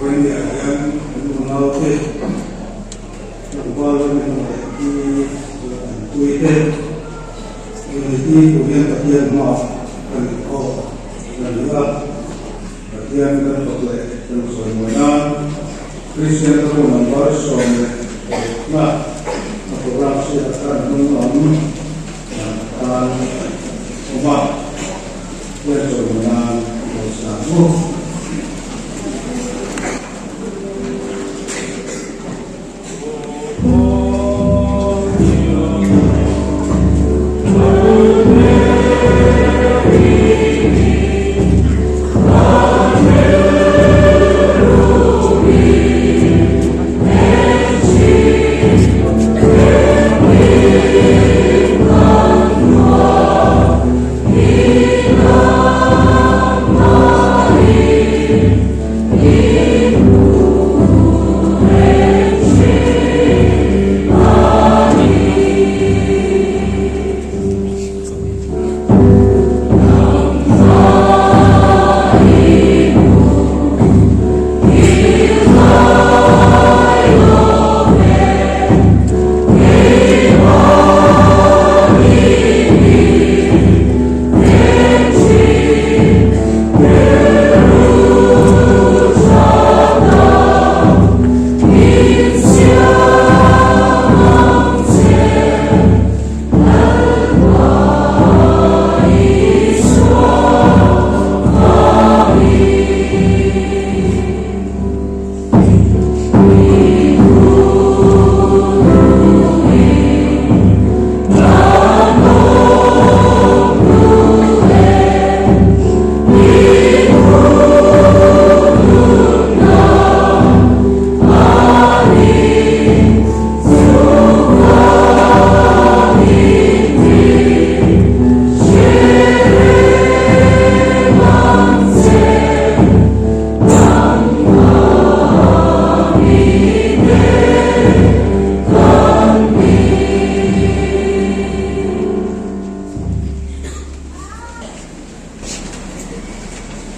Vawinia hian kan unaute tlangval rinawm leh pi Laltanpuite Unity Korean Pathian hmaah kan inkhawm a ni a, Pathian kan fak leh kan sawi mawi nan Kristian ka room number 16 a program hriat kan hnung lam tan awm a.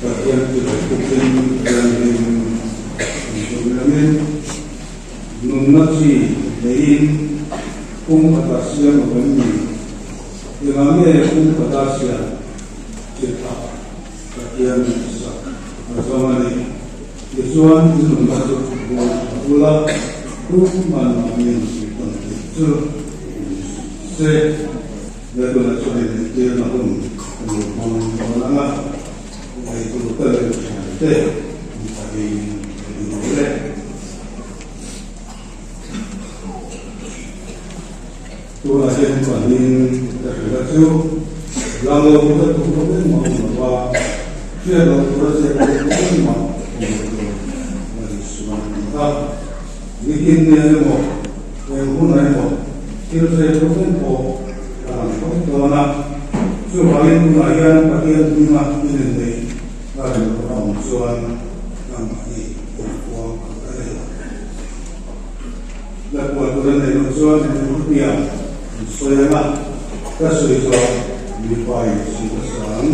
Pathian chu tukin Pathian in sawi angin nunna chi neiin pum khata siam lo em ni? Engah nge pum khata siam chi thah Pathian sak a zawng a ni? Tichuan in nunna chu buai tha ula, tumah mahni in tawn tih chu ni se. Biakina chuan inentirna hun kan lo hmang dawn ang a, eitur te leh thian te an pahin ka ding awm e. Tunah hian pahin ka hrilh a chu, lang lo tura tur pawh engmah awm lo va, hriat loh tura zep loh tur engmah awm lo tur a ni suan a ni a. Nikin nia emaw, eng hunah emaw thil zep lo em pawh ka lang tawp dawn a. Chuvangin tunah hian Pathian hminga in inneih a rem loh a awm chuan nangmahni kumkhua ka nei lo. La kual tur a neih loh chuan engemaw hetiang an sawi ang a, ka sawi zawh mipa in sawi ka sang.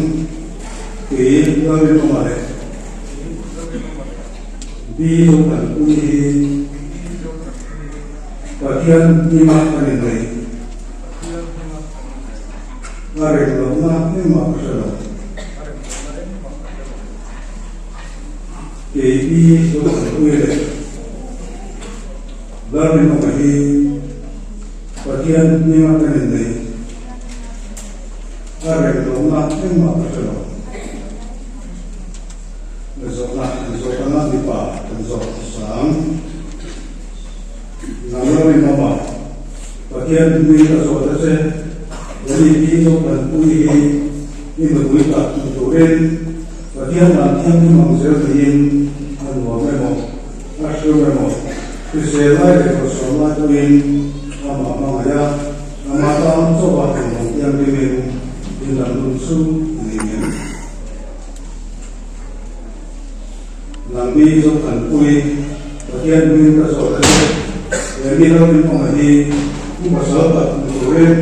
Kei Lalrinawma leh Bi lo kan pui hi Pathian hmingah kan inneih. A rem lohna engmah ka hre lo. Kei pi Zothangpuii leh Lalrinawma hi Pathian hminga kan inneih a rem lohna engmah ka hre lo. Zawhna kan zawh anga mipa kan zawh sang. Nang Lalrinawma Pathian hmui ka zawh ta che, Remi pi Zothangpuii hi i nupui tak ni turin Pathian dan thianghlim ang zel niin a nuam emaw, a hriau emaw, hrisel lai leh kawrsuam lai pawhin amah hmangaih a, amah tan chauha engvang thianghlimin indan lung chu ni ngem. Nangni Zothangpuii Pathian hming ka zawh ta che, he mi lo rinawma hi i pasal tak ni turin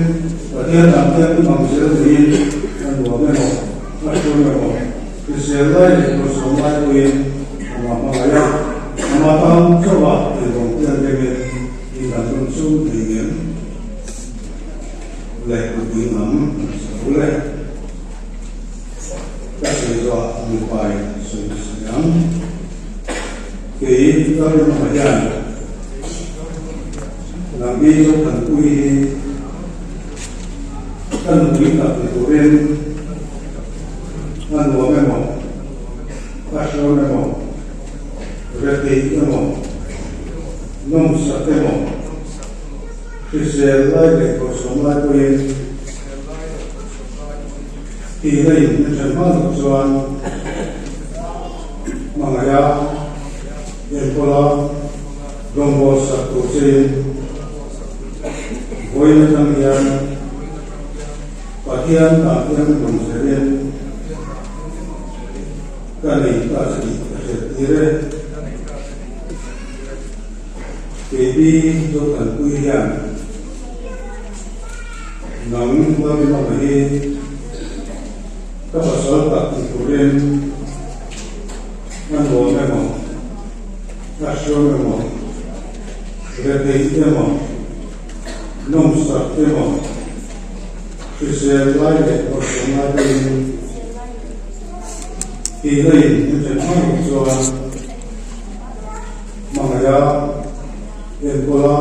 Pathian dan thianghlim ang zel niin a nuam emaw, a hriau emaw, hrisel lai leh kawrsuam lai pawhin amah hmangaih a, amah tan chauha eivawng thianghlimin indan lung chu nei ngem leh nupui hnam an sa lo le. Ka sawi zawh mipai sawi sawi ang. Kei Lalrinawma hian Nangni Zothanpuii hi ka nupui tak ni turin a nuam emaw, a hreawm emaw, retheih emaw, nawmsak emaw, hrisel lai leh kawrhsawm lai pawhin Tihna in a ṭhen hma loh chuan hmangaih a enkawl a, rawngbâwl sak tur chein vawiin aṭang hian Pathian tan hian rawn zerin ka nei ta che tih ka hriat tir e. Keipi Zothanpuii hian Nang Lalrinawma hi ka pasal tak ni turin a nuam emaw, a hriam emaw, retheih emaw, nawmsak emaw, hrisel lai leh kawrhsawm lai pawhin tihna in min ṭhen hma loh chuan hmangaih a enkawl a,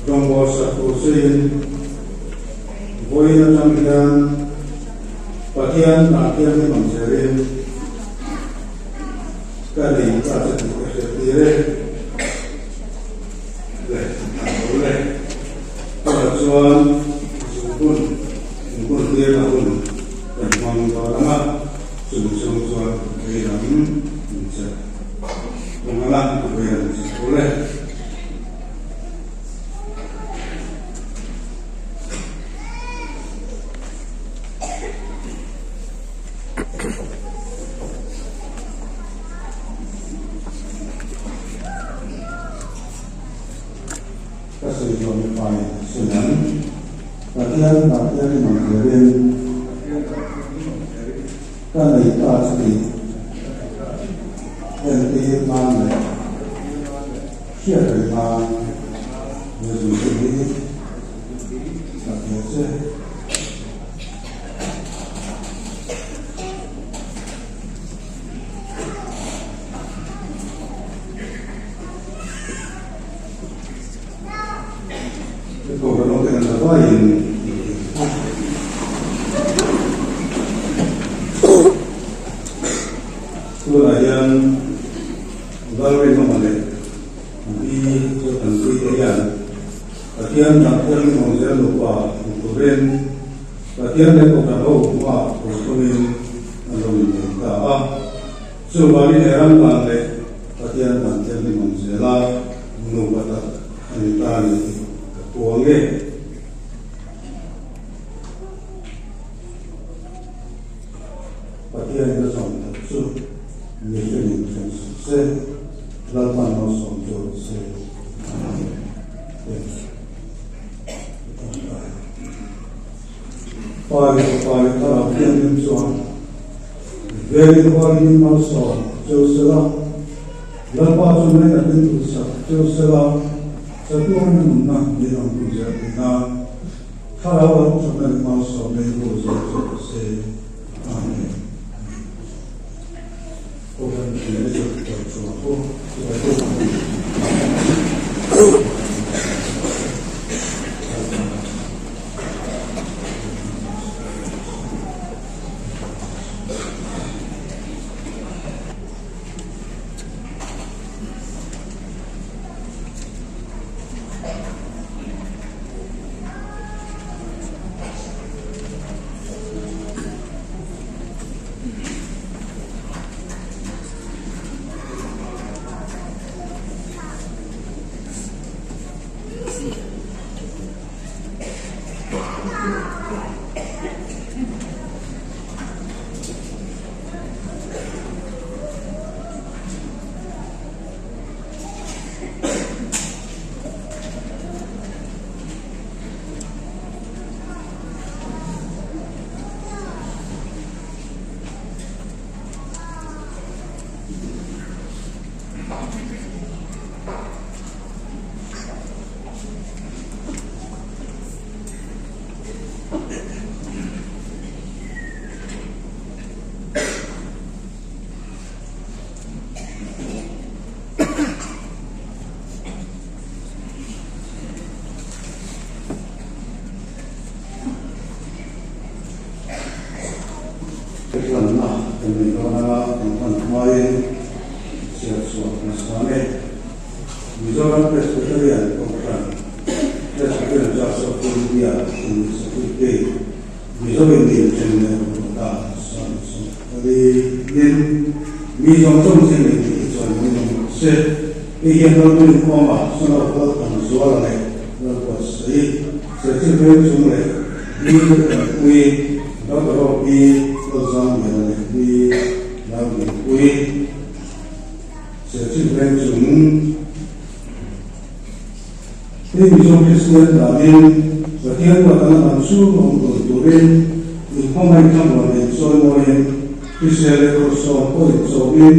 Rawngbâwl sak tur chein vawiin aṭang hian Pathian dan thianghlim ang zerin ka nei ta che tih ka hriat tir e. Le, a tho le. Tunah chuan zungbun inbun tirna hun kan hmang dawn ang a, chumi chhung chuan ei lam in che thung ang a, ei lam in che tho le. Ka sawi zawh mipai sawi ang. Pathian Pathian i mang zerin ka nei ta che tih entir nan leh Hriat reng nan he zunte hi ka pe che. He program ho te kan zavaiin tunah hian Lalrinawma leh Pi Zothanpuii te hian Pathian dan thianghlim awm zel nupa hmu turin Pathian leh Kohhran ho hma tur tumin an lo innei ta a. Chuvangin he ram dan leh Pathian dan thianghlim awm zela nupa tak a ni ta a ni tih ka puang e. Pathianin a zawm tak chu mihringin hrem suh se, Lalpan malsawm chu rawh se. Amen. Pa leh Fapa leh Thlarau Thianghlim chuan velin hualin malsawm cheu sela, Lalpa chu ngaihnatin duhsak cheu sela, chatuan nunna min awm tum zel theih nan. Thlarau lam chawhna in malsawmna in hmu zel chu rawh se. Amen. Kohhran Manager Chawlchhuah pawh chibai bawk a ni. Hlanna kan nei dawn anga kan hlan hmain chhiar chhuah nasa nge. Mizoram Presbyterian Kohhran, Presbyterian Church of India in Certificate, Mizo in then leh rawh ta nin mi zawng zawng zing leh tih hi chuan min awm rawh se. Hei hian Lalpuiin Khawma Son of Lalthanzuala leh Lalbuatsaih Serchhip veng chung leh Mi Laltanpui Doctor Pi Lalzamliana leh Pi Lalneipuii Serchhip veng chung Hei Mizo Kristian danin Pathian ruatana lam chu awm dun turin inkhawmhain thlamuan leh inchawimawiin Hrisel leh Kawrsawm pawh inchawmin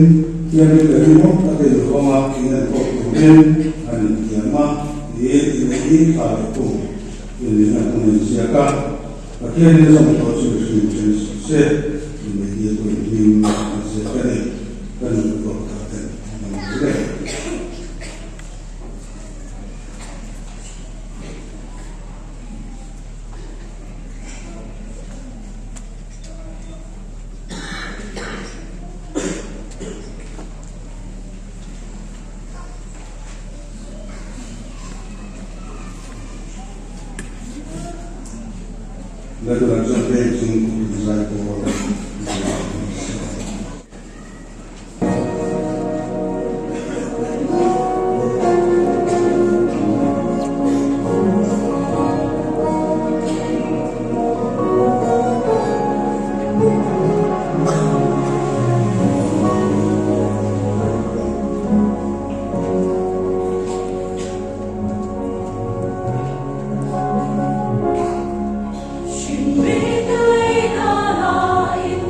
thianghlim leh rinawm taka inkhawma inenkawl turin an intiam a tiin inneih thla leh kum inneihna hun a inziak a. Pathianin a zawm tawh chu mihring then suh se, inneih ni pawh inhming an ziak a ni. Ka nun tawp tak ten an lo ti reng. Lalpa chuan veng chung kum zai pawl Thank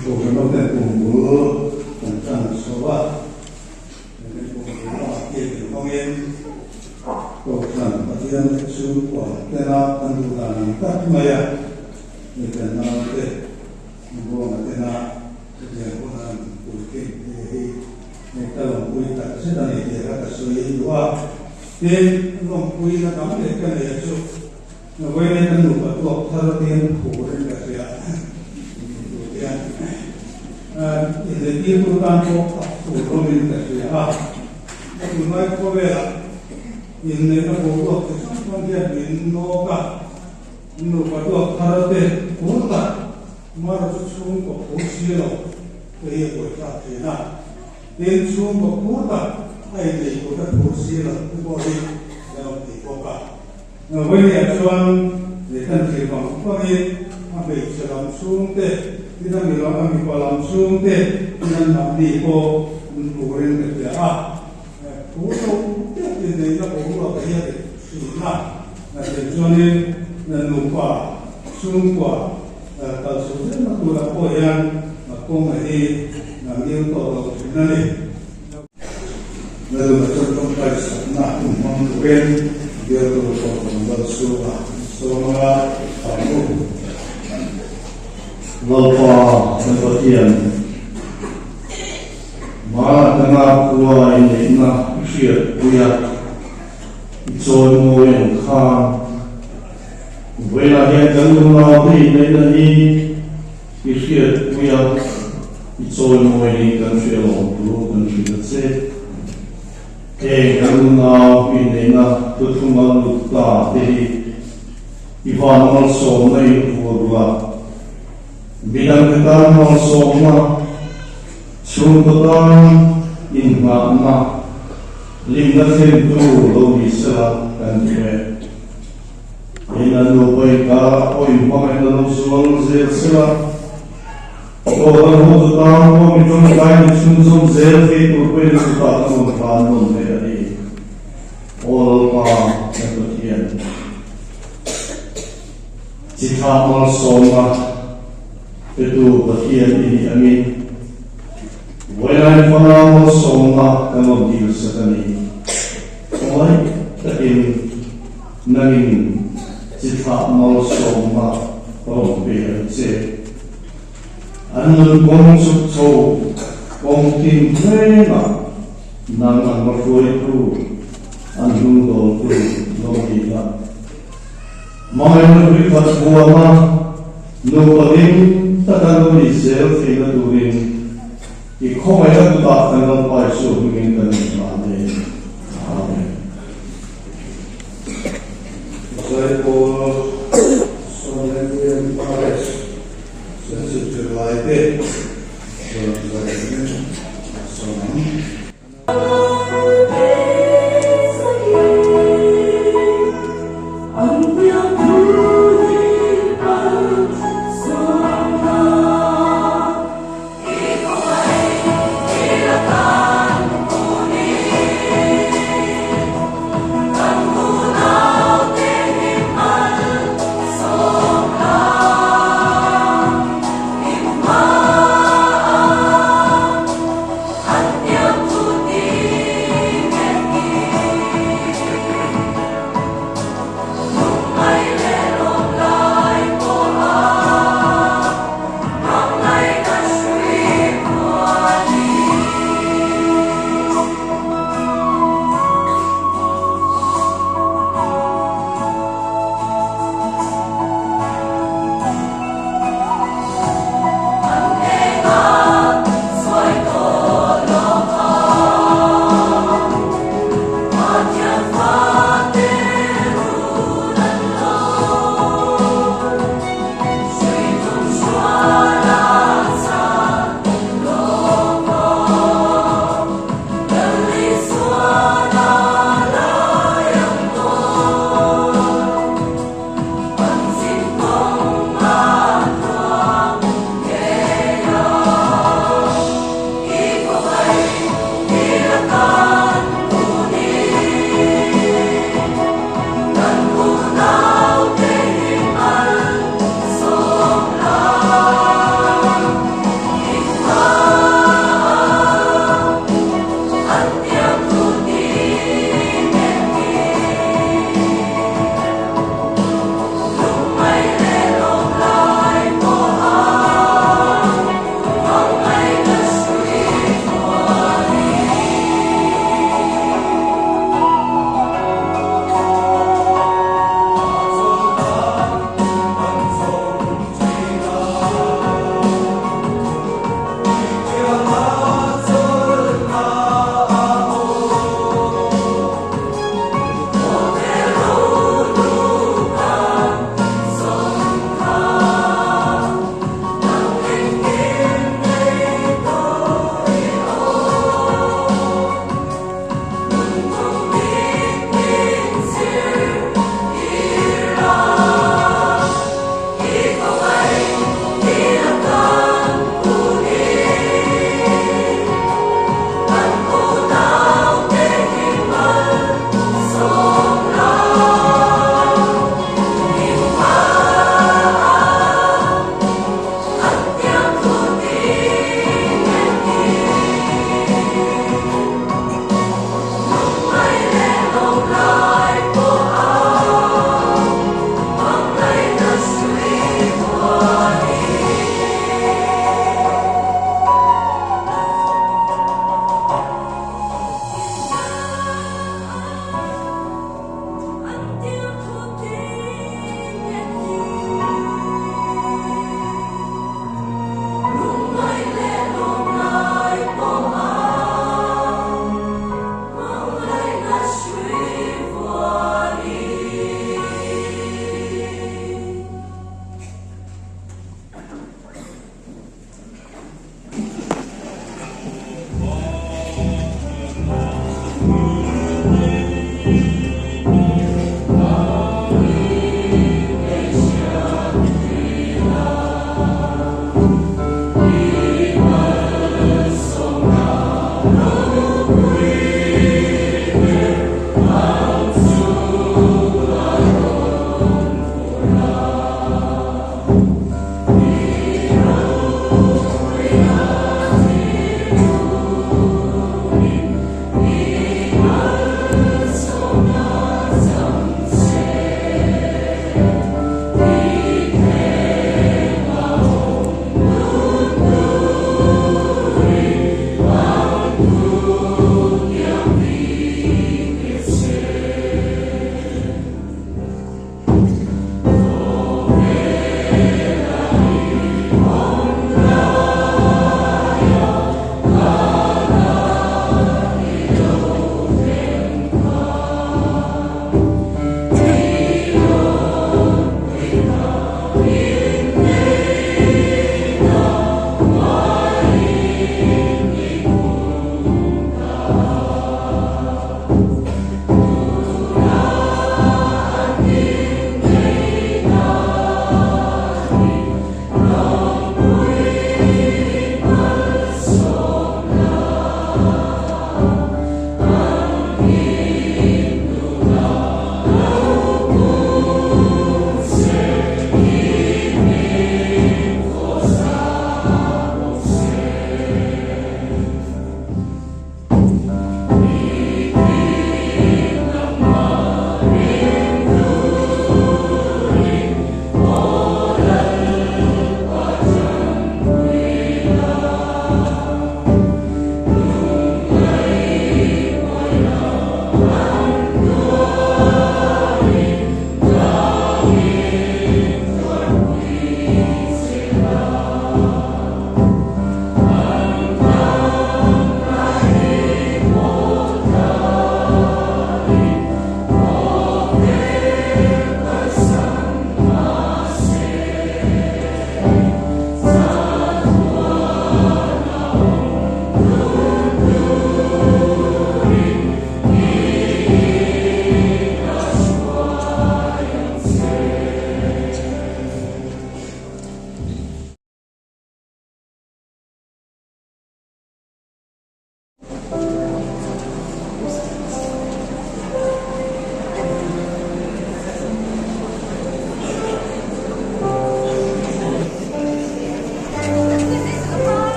Kohhran ten kum bul kan tan chho a, kan kum bul a biak in hawngin Kohhran Pathian leh chhungkua tena kan duh dan ang tak mai a, mi kan naute Buanga tena chutiang hun an puitlin te hi hei ka lawmpui tak zet a ni tih kha ka sawi duh a. Tin, lawmpuina dang leh ka nei a chu Vawiin kan nupa tuak thar te hian phur in ka hria tur hian inzirtirtu tan pawh a phur rawmin ka hria a. Tunlai khawvelah inneihna boruak chi hrang hrang hian min nawk a, nupa tuak thar te phur tak mara chu chhungkaw phur si lo te hi a buaithlak thin a. Tin, chhungkaw phur tak a inneih tur te phur si lo te pawh hi kan awm thei bawk a. Vawinia chuan kan thlir vang vangin a hmeichhe lam chhungte, tin a mipa a mipa lam chhungte tin an mahni pawh an turin ka hria a. Thu lo deuh inneihna boruak a hian thin a, thei chuanin nupa chhungkua kal chho zelna turah pawh hian kawng a hi ngil tawh lo thin a ni. Lalna chuan tawngtai sakna hun hmang turin bialtu Kohhran Lalchhunga sawm anga phah u. Lalpa kan Pathian, Mara tanga khua i neihna i hriatpui a, i chawimawi ang khan, vawiinah hian kan nunau te inneihna hi I hriatpui a, i chawimawi hi kan hria lo tur kan hrilh a che. Heng kan nunau inneihna thuthunga lut ta te hi i van malsawmna in vur la, midangte tan malsawmna, chhungkaw tan inngahna, hlimna thlentu lo ni sela kan ti e. In an nupa inkara pawh in hmangaihna lo zual zel sela, Aw an hotu tan pawh mi tawngtai ni chhunzawm zel thei tur pawhin a kutah ka rawn hlan nawn leh a ni. Aw Lalpa kan Pathian, chi thlah malsawmna petu Pathian i nih angin, vawilain fanau malsawmna kan rawn dilsak a ni. Khawngaih takin Nangin chi thlah malsawmna rawn pe ang che. An nun kawng chhuk chho kawng tin rengah nang an va hruaitu, an hnung dawltu lo ni la. Hmangaihna hlui khat huama nupa hlim taka lo ni zel theihna turin. I khawngaihna kutah kan Lalpa Isua hmingin kan inhlan e. Amen. Zaipawl Sonelian Pares Sensitive zirlaite rawn zaiin a sawm ang.